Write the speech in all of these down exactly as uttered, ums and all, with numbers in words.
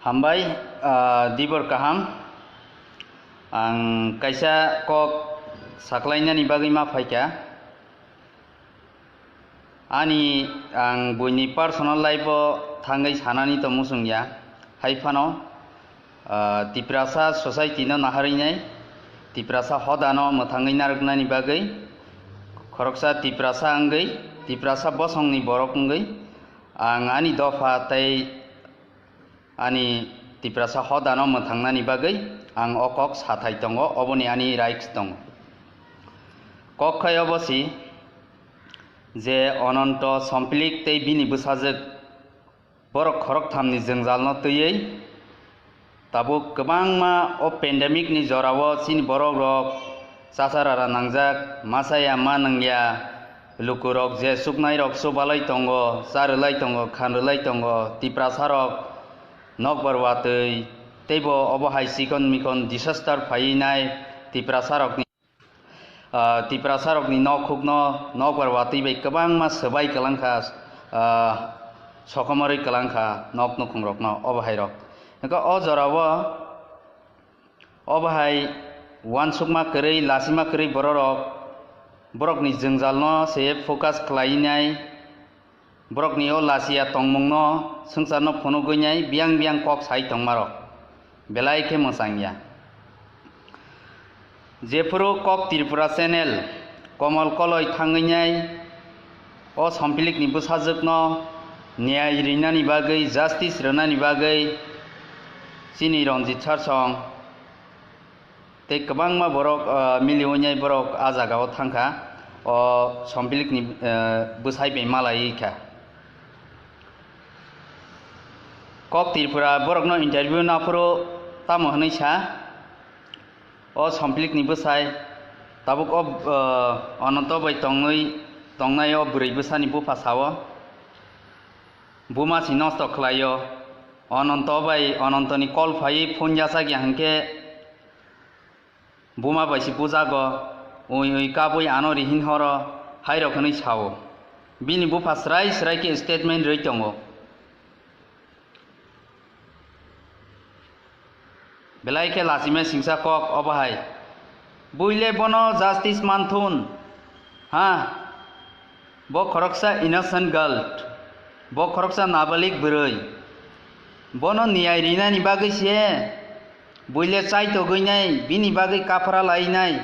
Hambai, ah, dibor kaham. Ang kaisa kok saklainani bagwi ma phaikha. Ani ang buini personal life-o thangwi sanani to muchung ya. Hai phano, ah, Tiprasa society-no naharwi nai, Tiprasa hodano mwthangwi narwknani bagwi, khoroksa Tiprasa wngwi, Tiprasa bosongni borok wngwi, ang ani dopha tei ani Tiprasa hodano mwthangnani bagwi ang o kok sathai tongo, oboni ani rights tongo. Kok khai obo si je Ononto, Sompilik tei bini bwsajwk borok khoroktham ni jwngjalno twiwi tabuk kwbangma o pandemic ni jorao chini borok rok chachara nangjak, masa ya ma nangya, lukurok je chuknairok chubalai tongo, charwlai tongo, khanrwlai tongo, Tiprasarok nokbar watwi, teibo obo hai chikon mikon disaster phaiwi nai Tiprasarokni, ah, Tiprasarokni nok hukno nokbar watwi bai kwbangma swbai kwlangkha, ah, sokomorwi kwlangkha nok nukhungrokno obo hairok. Hwnkhe o jorao Obo hai uansukma kwrwi, lasima kwrwi bororok borokni jwngjalno se focus khlainai, borokni o lachiya tongmungno swngcharno phunugwinai biyang biyang kok sai tongmarok belai khe mwchangya. Jephuru Kok Tripura channel Komol Koloi thangwinai o Sompilikni bwsajwkno niyai rinani bagwi, justice rwnani bagwi chini Ranjit Sarsong tei kwbangma borok, ah, miliwinai borok ah jagao thangkha, o Sompilikni, ah, bwsai bai malai kha. Kok Tripura borokno interview naphuru tamo hwnwi sa, o Sompilikni bwsai tabuk o, ah, Ononto bai tongwi tongnai o bwrwi bwsani bupha sao, buma si nosto khlaio, Ononto bai Onontoni call phaiwi phone yachakya hwnkhe, buma bai si bujago, ui ui kabui ano rihin horo, hairok hwnwi sao. Bini bupha srai srai khe statement rwi tongo. Belai khe lachima singsa kok obo hai. Buile bono justice manthun. Ha? Bo khoroksa innocent girl. Bo khoroksa nabalik bwrwi. Bono niyai rinani bagwi se buile chaitogwi nai, bini bagwi kaphra lai nai.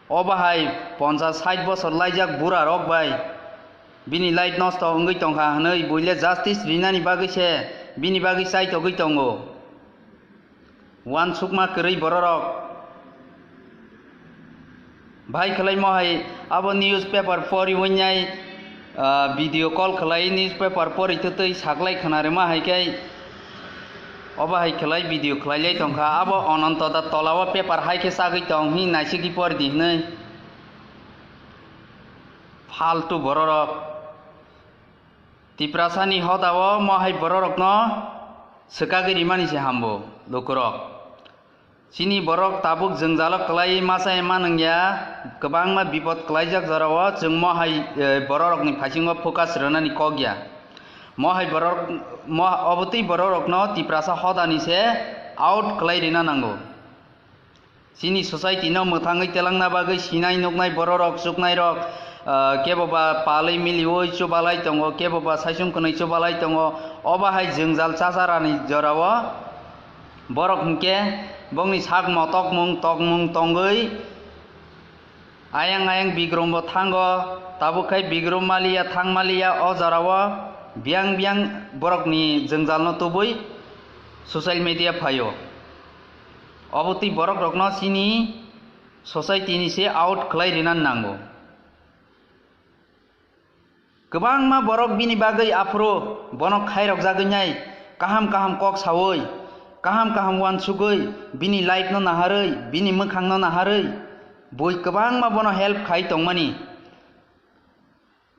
Obo hai ponchas sait bosor laijak bura rok bai bini life nosto wngwi tongkha hwnwi buile justice rinani bagwi se bini bagwi chaitogwi tongo. Uansukma kwrwi bororok. Bhai khwlaimo hai abo newspaper poriwi nai, ah, video call khwlai newspaper pori twtwi saklai khna rwma hai khe obo hai khwlai video khwlailai tongkha. Abo Ononto da tolao paper hai khe chagwi tong hi naisigwi pori di hwnwi. Faltu bororok. Tiprasani hodao mo hai bororokno swkagwi rimani se hambo lukurok. Chini borok tabuk jwngjalo kwlaiwi masa ema nungya, kwbangma bipot kwlaijak jorao chwng mo hai, eh, bororokni phaisingo focus rwnani kok ya. Mo hai borok, mo, obotwi bororokno Tiprasa hodani se out kwlai rina nango. Chini society no mwthangwi telangna bagwi sinai nuknai bororok chuknairok, ah, kebo ba palwi miliwi chubalai tongo, kebo ba saichung kwnwi chubalai tongo. Obo hai jwngjal chacharani jorao borok hinkhe bongni sak motokmung tokmung tongwi ayang ayang bigrum bo thango, tabuk khai bigrum maliya thang maliya o jorao biyang biyang borokni jwngjalno tubui social media phaio. Obotwi borok rokno chini society ni se out khlai rina nango. Kwbangma borok bini bagwi aphuru bono khairok jagwi nai, kaham kaham kok sawi, kaham kaham uansugwi, bini life no naharwi, bini mwkhang no naharwi, bui kwbangma bono help khai tongmani.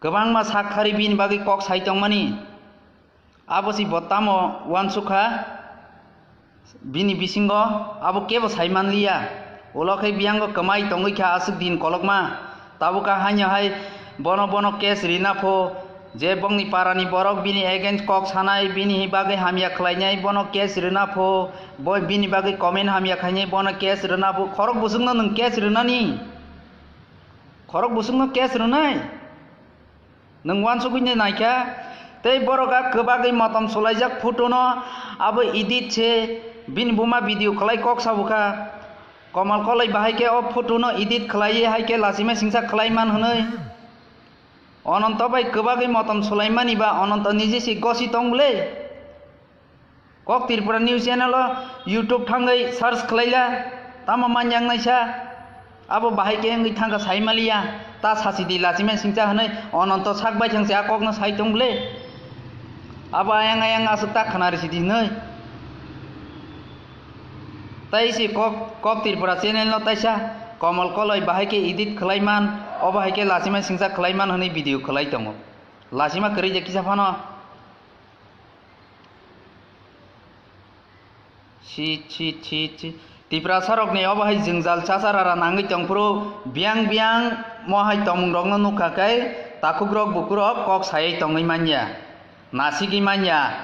Kwbangma sak khari bini bagwi kok sai tongmani. Abo si bo tamo uansukha, bini bisingo abo kebo sai manliya. Ulo khe biyango kwmai tongwi kha aswk din kolokma. Tabukha haino hai bono bono case rina pho, Je bongni parani borok bini against kok sanai, bini bagwi hamya khlainai, bono case rwna pho, bo bini bagwi comment hamya khainai, bono case rwna pho, khorok busukno nwng case rwnani? Khorok busukno case rwnai? Nwng uansugwi naikha, tei borok a kwbagwi motom sulaijak photo no abo edit se bini buma video khlai kok sabukha. Komal koloi bahai khe o photo no edit khlaiwi hai khe lachima singsa khlai man hwnwi. Ononto bai kwbagwi motom sulaimani ba Ononto niji se gosi tong bwle. Kok Tripura News Channel o YouTube thangwi search khlaila, tamo manyang naisa. Abo bahai khe wngwi thangkha saimaliya, ta sachidi lachima singcha hwnwi Ononto sak baithang se a kokno sai tong bwle. Abo ayang ayang aswk ta khna risidi hwnwi. Tai se kok, Kok Tripura Channel no taisa Komal koloi bahai khe edit khlai man, obo hai khe lachima singcha khlai man hwnwi video khlai tongo. Lachima kwrwi je kisa phano. Chi, chi, chi, chi. Tiprasa rokni obo hai jwngjal chachara ra nangwi tongphuru, biyang biyang mo hai tongmung rokno nukha khe takhuk rok buku rok kok saywi tongwi manya, nasigwi manya.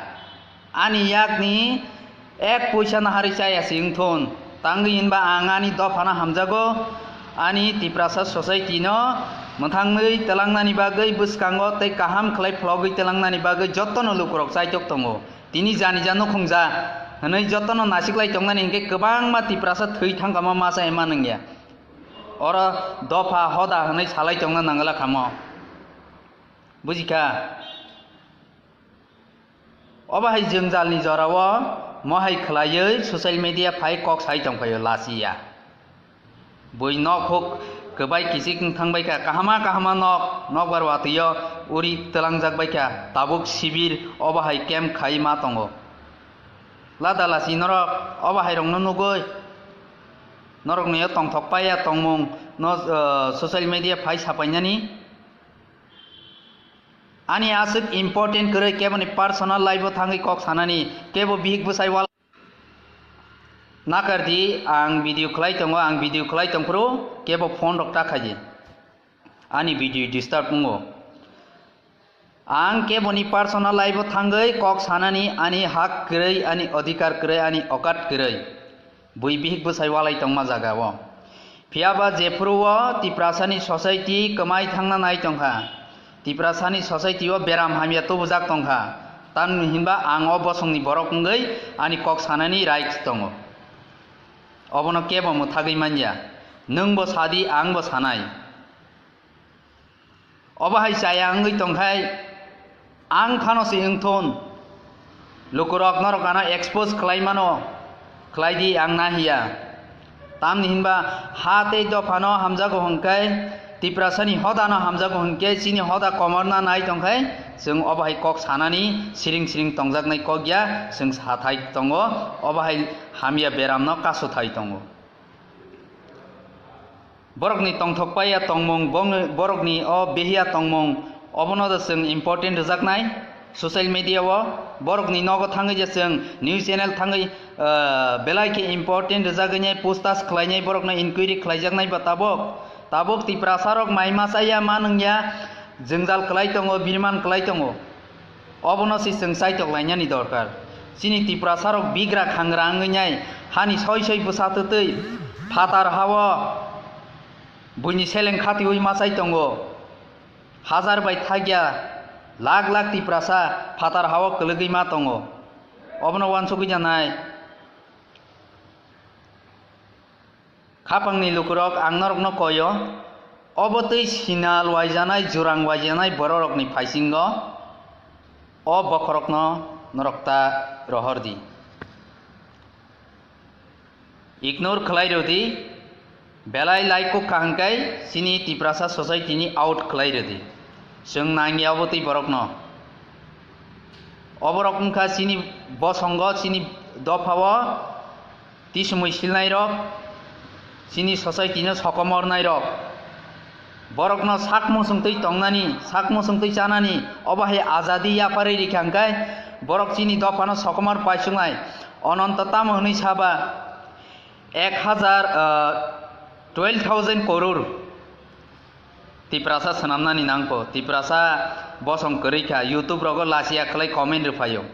Ani yakni ek puisa no hari chaya si wngthun, tangwi hinba ang ani dophano hamjago, ani Tiprasa society no mwthangwi twlangnani bagwi bwskango tei kaham khlai phlogwi twlangnani bagwi jotono lukurok chaitok tongo. Tini jani ja nukhung ja hwnwi jotono nasiklai tongnani hinkhe kwbangma Tiprasa thwi thangkama masa ema nungya. Oro dopha hoda hwnwi salai tongna nangla khamo. Bujikha? Obo hai jwngjalni jorao mohai khwlaiwi social media phai kok sai tongphaio lachiya. Bui nok huk kwbai kichik wng thangbaikha, kahama kahama nok, nokbar watwio uri twlangjak baikha, tabuk sibir obo hai camp khai ma tongo. Lada lachi norok obo hai rokno nugwi, norokni o tongthok paiya tongmung no, ah, social media phai sapainani. Ani aswk important kwrwi keboni personal life o thangwi kok sanani, kebo bihik bwsai wal. Nakardi, ang video khlai tongo, ang video khlai tongphuru kebo phone rok ta khaidi. Ani video disturb wngo. Ang keboni personal life o thangwi kok sanani ani hak kwrwi, ani adhikar kwrwi, ani okat kwrwi. Bui bihik bwsai walai tongma jaga o. Phiyaba jephuru o Tiprasani society kwmai thangna nai tongkha. Tiprasani society o beram hamya tubujak tongkha. Tamni hinba ang o bosongni borok wngwi ani kok sanani right tongo. Obono kebo mwthagwi manya. Nwngbo sadi, angbo sanai. Obo hai chaya wngwi tongkhai, ang phano se wngthun. Lukurok norok ano expose khlai mano, khlai di, ang nahiya. Tamni hinba ha tei dophano hamjago hwnkhe, Tiprasani hodano hamjago hwnkhe, chini hoda komorna nai tongkhai, chwng obo hai kok sanani siring siring tongjaknai kok ya, chwng sathai tongo, obo hai hamya beramno kasothai tongo. Borokni tongthok paiya tongmung, bongni, borokni o behiya tongmung, obono da chwng important rwjaknai social media o. Borokni nogo thangwi je chwng news channel thangwi, ah, belai khe important rwjagwi nai, pustash khlainai, borokno inquiry khlaijaknai ba tabuk, tabuk Tiprasa rok mai ma chaya ma nungya, jwngjal khlai tongo, birman khlai tongo. Obono se chwng chaitok lainani dorkar. Chini Tiprasa rok bigra khangra wngwi nai hani soi soi bwsa twtwi phatar hao buini seleng khatiui ma chai tongo. Hajar bai thagya lakh lakh Tiprasa phatar hao kwlwgwi ma tongo. Obono uansugwi janai. Khapangni lukurok, ang norokno koyo, obo twi sinal waijanai, jurang waijanai bororokni phaisingo o bokhorokno norok ta rohor di. Ignore khlai rw di, belai lai kuk kha hwnkhe chini Tiprasa society ni out khlai rw di. Chwng nangya obo twi borokno. Oborok wngkha chini bosongo, chini dophao tisumui silnairok, chini society no sokomornairok, borokno sak muchungtwi tongnani, sak muchungtwi chanani, obo hai azadi yapharwi rikha hwnkhe borok chini dophano sokomor paisuknai. Ononto tamo hwnwi saba, ek hajar, ah, twelve thousand koror. Tiprasa swnamnani nangkho. Tiprasa Bosong kwrwi kha, YouTube rogo lachiya khlai comment rwphaio.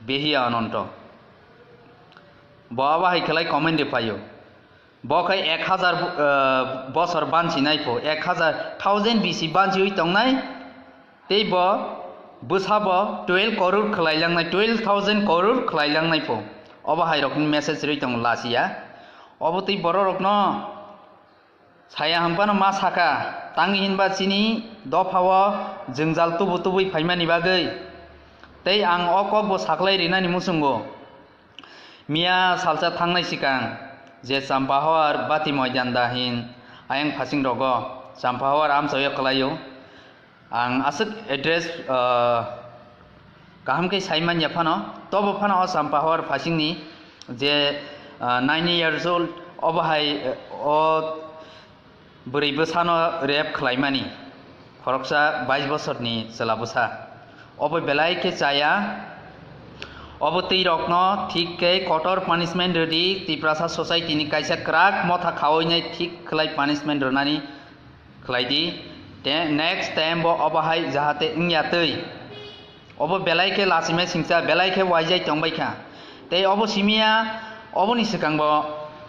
Behiya Ananto. Bo abo hai khlai comment rwphaio. Bo khai ek hazar bo-, ah, bosor banchi nai pho, ek hazar, thousand bisi banchiwi tongnai. Tei bo bwsa bo twelve koror khlai langnai, twelve thousand koror khlai langnai pho. Obo hai rokni message rwi tongo lachiya. Obo tei bororokno saya hwnphano ma saka, tangwi hinba chini dophao jwngjal tubu tubui phaimani bagwi. Tei ang o kokbo saklai rinani muchungo. Miya salsa thangnai sikang je Champahor Bati Moidan da hin ayang phasing rogo Champahor amchaio kwlaio. Ang aswk address, ah, kaham khe sai manya phano, tobo phano o Champahor phasingni je, ah, nine years old, obo hai, eh, o bwrwi bwsano rape khlaimani, khoroksa bais bosorni chwla bwsa. Obo belai khe chaya, obo twi rokno thik khe kotor punishment rwdi, Tiprasa society ni kaisa kwrak motha khawi nai thik khlai punishment rwnani khlai di. Te next time bo obo hai jahate wngya twi. Obo belai khe lachimai singcha, belai khe waijai tongbai kha. Tei obo simiya, oboni swkang bo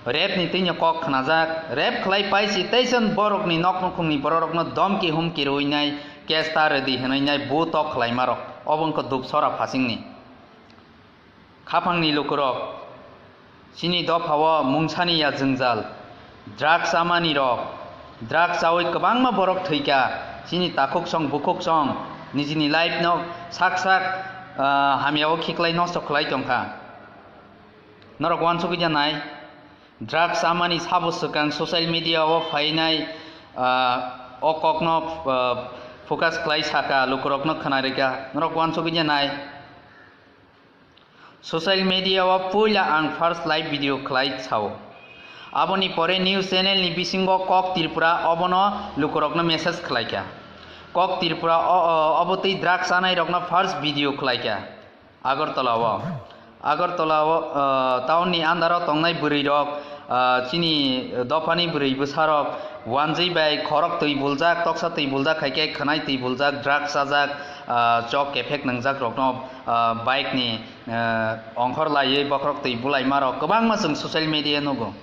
rape ni twino kok khnajak, rape khlai paisi teisa borokni nok nukhungni bororokno domki humki rwinai, case ta rwdi hwnwi nai bu tok khlaimarok. Obo wngkha Dupsora phasingni. Khaphangni lukurok, chini dophao mungsani ya jwngjal, drugs chamani rok, drugs chawi kwbangma borok thwikha, chini takhuksong bukhuksong nijini life no sak sak, ah, hamyao khiklai nosto khlai tongkha. Norok uansugwi janai, drugs chamani sabo swkang social media o phainai, ah, o kokno, ah, focus khlai saka, lukurokno khwnarikha, norok uansugwi janai. Social media o puila ang first live video khlai sao. Aboni pore news channel ni bisingo Kok Tripura obono lukurokno message khlaikha. Kok Tripura o, o, obo tei drugs chanai rokno first video khlaikha. Agartala o. Agartala o, o, town ni under o tongnai bwrwi rok, ah, chini dophani bwrwi bwsarok wanjwi bai khorok twi buljak, toksa twi buljak, hai khe khwnai twi buljak, drugs chajak, ah, chok kephek nwngjak rokno, ah, bike ni, ah, ongkhor laiwi bokhorok twi bulaima rok kwbangma chwng social media nugo.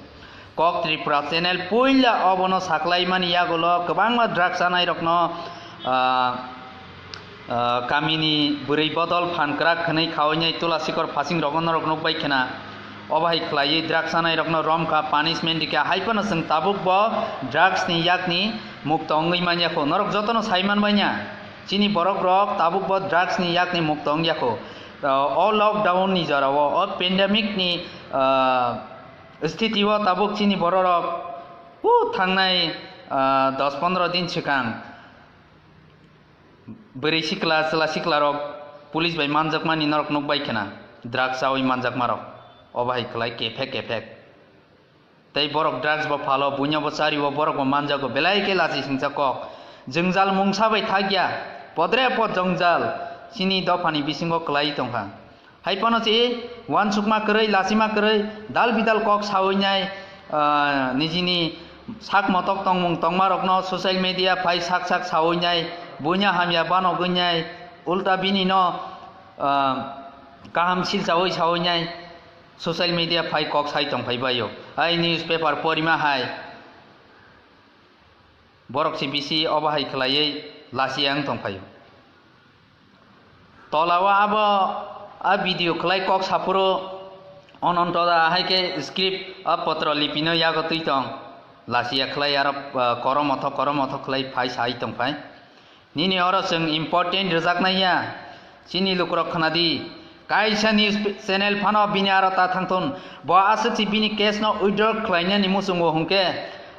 Kok Tripura channel puila obono saklaimani yagulo kwbangma drugs chanai rokno, ah, Ah, kamini bwrwi bodol phan kwrak hwnwi khaoinai Tula Sikor phasing rokno norok nukbai khna. Obo hai khlaiwi drugs chanai rokno romkha, punishment rikha, hai phano chwng tabuk bo drugs ni yakni mukto wngwi manya kho. Norok jotono sai manbaina, chini borok rok tabuk bo drugs ni yakni mukto wngya kho. Ah, o lockdown ni jora o, o pandemic ni, ah, sthiti o tabuk chini borok rok, uh, thangnai, ah, dos pondro din swkang. Bwrwi sikla, chwla siklarok police bai manjakmani norok nukbai khna, drugs chawi manjakmarok, obo hai khlai kephek kephek. Tei borok drugs bo phalo, buino bo chario, borok bo manjago, belai khe lachi singcha kok. Jwngjal mungsa bai thakya, podre pod jwngjal chini dophani bisingo kwlai tongkha. Hai phano se uansukma kwrwi, lachima kwrwi, dal bidal kok sawi nai, ah, nijini sak motok tongmung tongmarokno social media phai sak sak sawi nai, buino hamya banogwi nai, ulta bini no, ah, kaham silchawi sawi nai, social media phai kok sai tongphai baio. Hai newspaper porima hai. Borok se bisi obo hai khlaiwi lachiya wng tongphaio. Tola o abo a video khlai kok saphuru Ononto da hai khe script a potro lipino yago twi tong. Lachiya khlai aro, ah, koromothok koromothok khlai phai sai tongphai. Nini oro chwng important rwjaknai ya. Chini lukurok khna di. Kaisa news channel phano bini aro ta thangthun. Bo aswk si bini case no withdraw khlainani muchungo hwnkhe,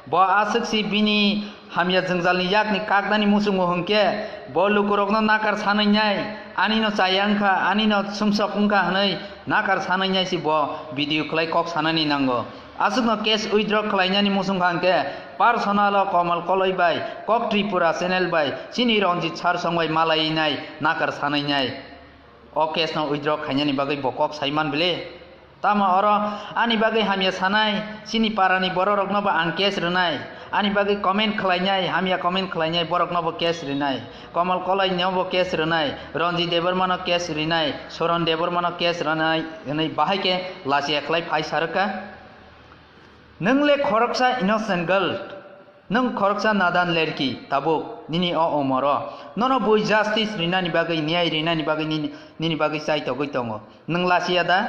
bo aswk si bini hamya jwngjalni yakni kaknani muchungo hwnkhe, bo lukurokno nakar sanwi nai, ani no chaya wngkha, ani no sumsok wngkha hwnwi nakar sanwi nai si bo video khlai kok sanani nango. Aswkno case withdraw khlainani muchung kha hwnkhe personal o Komal Koloi bai, Kok Tripura channel bai, chini Ranjit sir song bai malai nai, nakar sanai nai. O case no withdraw khainani bagwi bo kok sai man bile. Tamo oro ani bagwi hamya sanai, chini parani bororokno bo ang case rwnai. Ani bagwi comment khlainai, hamya comment khlainai, borokno bo case rinai. Komal Kolai no bo case rinai, Ranjit Debbarma no case rinai, Soron Debbarma no case rinai, hwnwi bahai khe lachi ekhlai phai sarwkha. Nwng le khoroksa innocent girl, nwng khoroksa nadan lerki, tabuk nini o umoro nono bui justice rinani bagwi, niyai rinani bagwi nini, nini bagwi chai togwi tongo. Nwng lachiya da?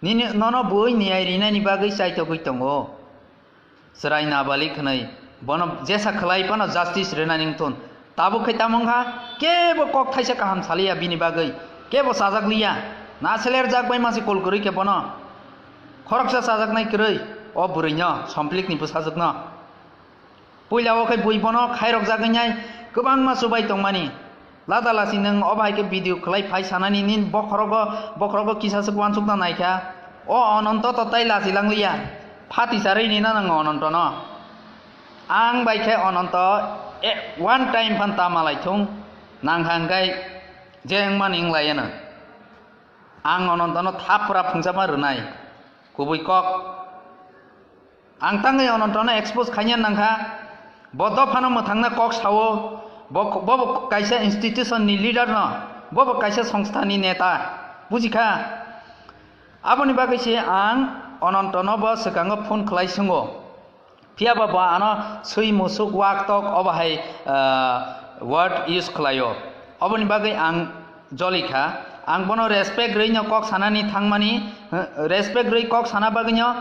Nini, nono bui niyai rinani bagwi chai togwi tongo. Chwrai nabalik hwnwi bono jesa khlai phano justice rinani wngthun. Tabuk khe tamo wngkha, kebo kok thaisa kaham saliya bini bagwi, kebo chajakliya. Na selerjak bai masi kol kwrwi khe bono. Khoroksa chajaknai kwrwi o bwrwino, Somplikni bwsajwkno. Puila o khe bui bono khairokjagwi nai kwbangma chubai tongmani. Lada lasi nwng o bahai khe video khlai phai sanani nini bokhorogo, bokhorogo kisa swk uansukna naikha. O Ononto to tai lachi langliya. Phati charwi rina nango Onontono. Ang bai khe Ononto, e, one time phan ta malai thung. Nangkha hwnkhe je wngmani wnglaiyano. Ang Onontono thapra phungchama rwnai. Kubui kok. Ang tangwi Onontono expose khaina nangkha. Bo dophano mwthangna kok sao. Bo, bo, bo kaisa institution ni leader no. Bo, bo kaisa songstha ni neta. Bujikha? Aboni bagwi se ang Onontono bo swkango phone khlai swngo. Phiya ba bo ano swi musuk wak tok obo hai, ah, word use khlaio. Oboni bagwi ang joli kha. Ang bono respect rwino kok sanani thangmani, eh, respect rwi kok sana bagwino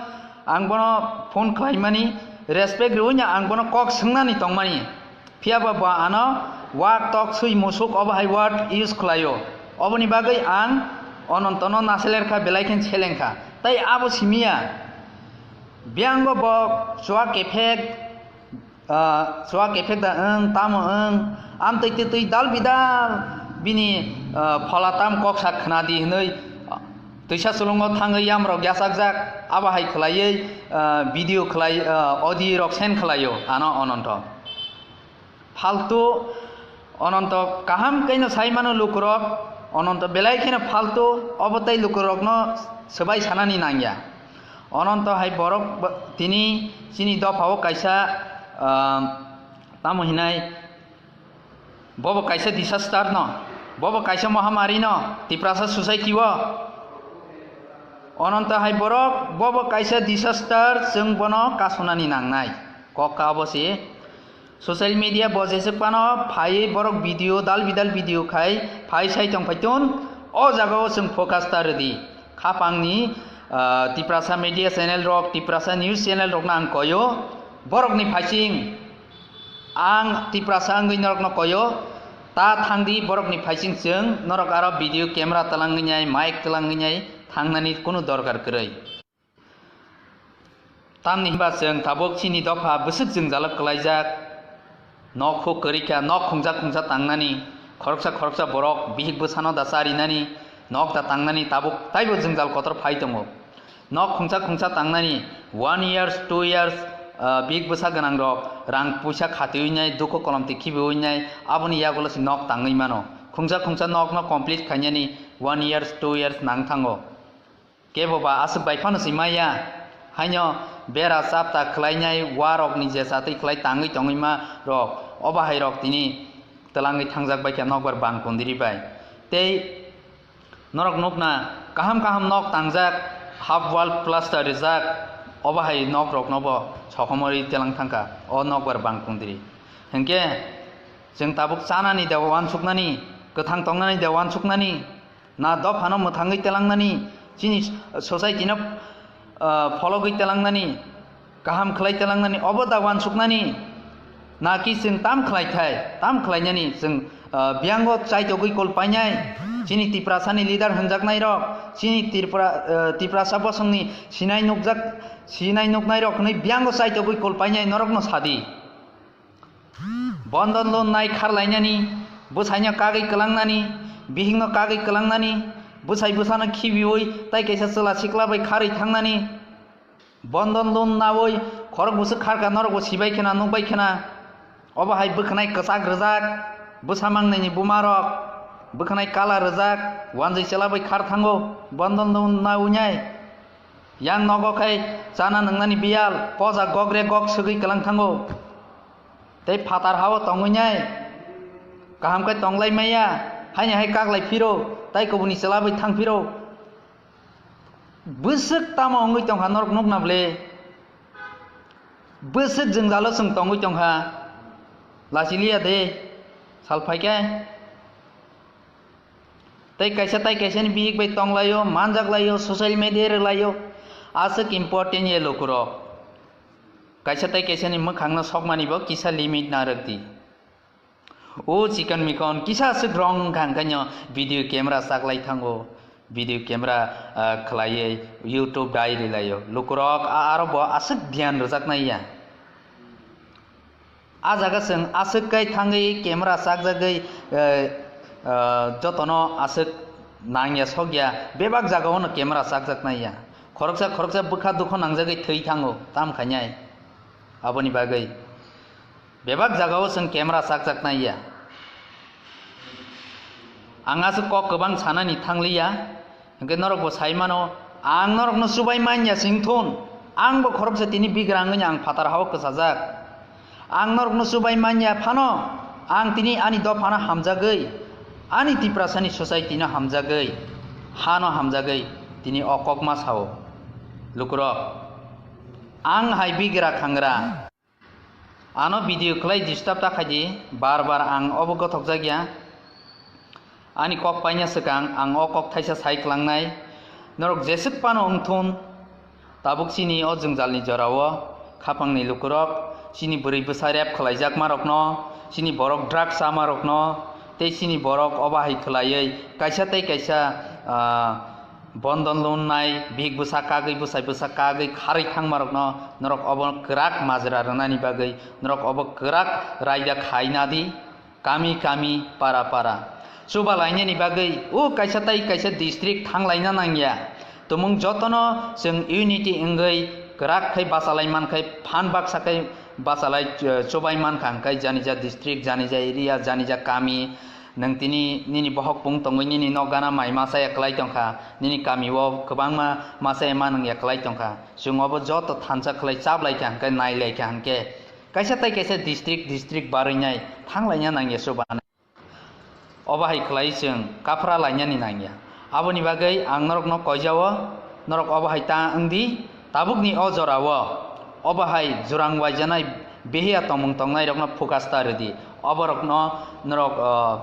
ang bono phone khlaimani, respect rwino ang bono kok swngnani tongmani. Phiya ba bo ano wak tok swi musuk obo hai word use khlaio. Oboni bagwi ang Onontono naseler kha, belai khe seleng kha. Tai abo simiya. Biyango bo chuak kephek, ah, chuak kephek da wng, tamo wng, amtwi twtwi dal bidal bini, ah, phola tam kok sak khna di hwnwi, ah, twisa sulungo thangwi yamrok yachakjak, abo hai khlaiwi, ah, video khlai, ah, audio rok send khlaio ano Ononto. Faltu, Ononto kaham khe no sai mano lukurok, Ononto belai kheno faltu, obo tei lukurokno swbai sanani nangya. Ononto hai borok bo-, tini chini dophao kaisa, ah, tamo hinai, bobo kaisa disaster no, bobo kaisa mohamari no, Tiprasa society o. Ononto hai borok, bobo kaisa disaster, chwng bono kasonani nangnai. Kok ka obo se. Social media bo jeswk phano phaiwi borok video, dal bidal video khai phai sai tong phaitun, o jagao chwng focus ta rwdi. Khapangni, ah, Tiprasa media channel rok, Tiprasa news channel rokno ang koyo, borokni phaising ang Tiprasa wngwi norokno koyo, ta thangdi borokni phaising chwng, norok aro video camera twlangwi nai, mic twlangwi nai thangnani kunu dorkar kwrwi. Tamni hwnba chwng tabuk chini dopha bwswk jwngjalo kwlaijak. Nok huk kwrwi kha, nok khungsa khungsa tangnani, khoroksa khoroksa borok bihik bwsano da charinani, nok da tangnani tabuk taibo jwngjal kotor phai tongo. Nok khungsa khungsa tangnani one years, two years, ah, bihik bwsa gwnang rok rang puisa khatiwi nai, dukhu kolom twi khibiwi nai, aboni yagulo se nok tangwi mano. Khungsa khungsa nokno complete khainani one years, two years nang thango. Kebo ba aswk bai phano se maya, haino bera chapta khlainai warokni je chatwi khlai tangwi tongwi ma rok, o bahai rok tini twlangwi thangjak bai kha nokbar bang kundiri bai. Tei norok nukna kaham kaham nok tangjak, half wall plaster rijak, o bahai nok rokno bo sokomorwi twlang thangkha o nokbar bang kundiri. Hinkhe chwng tabuk chanani da uansuknani, kwthang tongnani da uansuknani, na dophano mwthangwi telangnani, chini society no, ah, phologwi telangnani, kaham khlai telangnani, obo da uansuknani, na ki chwng tam khlai thai, tam khlainani chwng, ah, biyango chaitogwi kol painai, chini Tiprasani leader hwnjaknai rok, chini Tripura, ah, Tiprasa bosongni sinai nukjak, sinai nuknai rok hwnwi biyango chaitogwi kol painai norokno sadi. Bondon loan nai kharlainani, bwsaino kagwi kwlangnani, bihikno kagwi kwlangnani, bwsai bwsano khibiwi tai kaisa chwla sikla bai kharwi thangnani. Bondon loan nawi khorok bwswk kharkha norokbo sibai khena, nukbai khena. Obo hai bwkhwnai kwchak rwjak, bwsa mangnaini bumarok, bwkhwnai kala rwjak, wanjwi chwla bai khar thango, bondon loan nawi nai. Yang nogo khai chana nwngnani biyal, poja gokre gok swgwi kwlang thango. Tei phatar hao tongwi nai, kaham khe tonglai maya, haini hai kaklai phiro, tai kubuni chwla bai thang phiro. Bwswk tamo wngwi tongkha norok nukna ble? Bwswk jwngjalo chwng tongwi tongkha? Lachiliya de, sal phaikhe. Tei kaisa tai kaisani bihik bai tonglaio, manjaklaio, social media rwlaio. Aswk important ye lukurok. Kaisa tai kaisani mwkhangno sokmani bo kisa limit narwk di. O chikon mikon kisa aswk wrong wngkha, hwnkhe no video camera chaklai thango, video camera, ah, khwlaiwi YouTube dai rwlaio. Lukurok a-, aro bo aswk dhyan rwjaknai ya. A jaga chwng aswk kai thangwi camera chakjagwi, eh, eh, jotono aswk nangya sokya, bebak jagao no camera chakjaknai ya. Khoroksa khoroksa bwkha dukho nangjagwi thwi thango, tam khainai. Aboni bagwi bebak jagao chwng camera chakjaknai ya. Ang aswk kok kwbang sanani thangliya. Hwnkhe norokbo sai mano, ang norokno chubai manya sing thun. Angbo khoroksa tini bigra wngwi ang phatar hao kwchajak. Ang norokno chubai manya phano, ang tini ani dophano hamjagwi, ani Tiprasani society no hamjagwi, hano hamjagwi tini o kokma sao. Lukurok, ang hai bigra khangra. Ano video khlai disturb ta khaidi, bar bar ang obo gothokjak ya. Ani kok paina swkang ang o kok thaisa sai klangnai. Norok jeswk phano wngthun, tabuk chini o jwngjalni jorao khapangni lukurok, chini bwrwi bwsa rep khlaijakmarokno, chini borok drugs chamarokno, tei chini borok obo hai khlaiwi kaisa tei kaisa, ah, bondon lunnai, bihik bwsa kagwi, bwsai bwsa kagwi kharwi thangmarokno norok obo kwrak majra rwnani bagwi, norok obo kwrak raida khaina di, kami kami, para para. Chuba lainani bagwi o kaisa tai kaisa district thanglaina nangya. Tumung jotono chwng unity wngwi kwrak khai bachalai mankhai, phan baksa khai bachalai, eh, chubai mankha, hwnkhe janija district, janija area, janija kami, nwng tini nini bohok pung tongwi nini nok gana mai masa ya kwlai tongkha, nini kami o kwbangma masa ya manung ya kwlai tongkha. Chwng obo joto thansa khlai chaplaikha hwnkhe, nailaikha hwnkhe, kaisa tai kaisa district, district barwi nai thanglaina nangya chuba. Obo hai khlai chwng kaphra lainani nangya. Aboni bagwi ang norokno koijao, norok obo hai ta wngdi, tabukni o jorao obo hai jurang waijanai behiya tongmung tongnairokno focus ta rwdi. Oborokno norok, ah,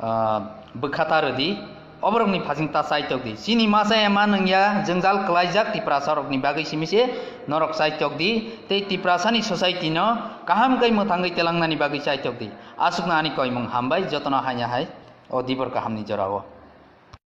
ah, bwkha ta rwdi. Oborokni phasing ta chaitokdi. Chini masa ema nungya jwngjal kwlaijak Tiprasarokni bagwi simi se norok chaitokdi. Tei Tiprasani society no kaham khe mwthangwi telangnani bagwi chaitokdi. Aswkno ani koimung hambai, jotono hanya hai o dibor kahamni jorao.